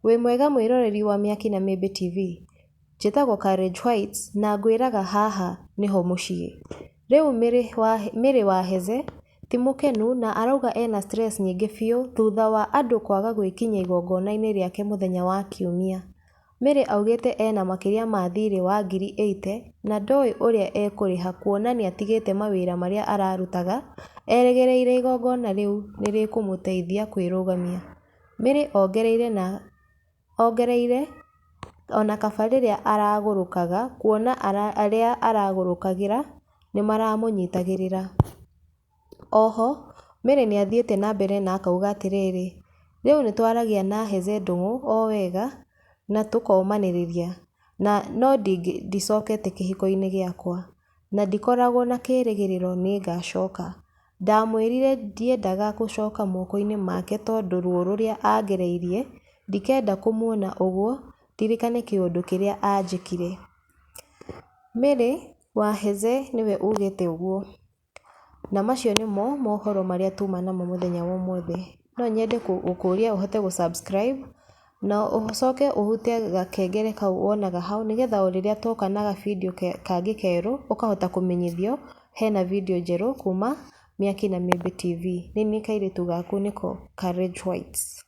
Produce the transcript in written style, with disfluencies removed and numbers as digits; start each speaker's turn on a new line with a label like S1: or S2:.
S1: Wĩ mwega mwĩroreri wa Mĩaki na Mĩmbi TV? Njĩtagwo Courage White na ngwĩraga haha nĩho mũciĩ. Rĩu Mary wa Heze ti mũkenu na arauga ena stress nyingĩ biũ thutha wa andũ kwaga gwĩkinyia igongona-inĩ rĩake mũthenya wa kiumia. Mary augĩte ena makĩria ma thirĩ wa ngiri 80 na ndoĩ ũrĩa ekũrĩha kuona nĩatigĩte mawĩra marĩa ararutaga erĩgĩrĩire igongona rĩu nĩrĩkũmũteithia kwĩrũgamia. Mary ongereire ona kaba rĩrĩa aragũrũkaga kuona arĩa aragũrũkagĩra nĩmaramũnyitagĩrĩra. Oho Mary nĩathiĩte na mbere na akauga atĩrĩrĩ, rĩu nĩtwaragia na Heze Ndung'u o wega na tũkomanĩrĩria, na no ndicokete kĩhiko-inĩ gĩakwa, na ndikoragwo na kĩrĩgĩrĩro nĩngacoka. Ndamwĩrire ndiendaga gũcoka moko-inĩ make tondũ ruo rũrĩa angereirie ndikenda kũmuona ũguo ndirikane kĩũndũ kĩrĩa anjĩkire. Mary wa Heze nĩwe ugĩte ũguo. Na macio nĩmo mohoro marĩa tuma namo mũthenya wa ũmũthĩ. No nyende gũkũria ũhote gũ subscribe na ũcoke ũhutie gakengere kau wonaga hau, nĩgetha o rĩrĩa tuoka na ga video kangĩ kerũ, ũkahota kũmenyithio hena video njerũ kuma Mĩaki na Mĩmbi TV. Nĩ niĩ kairĩtu gaku nĩko Courage White.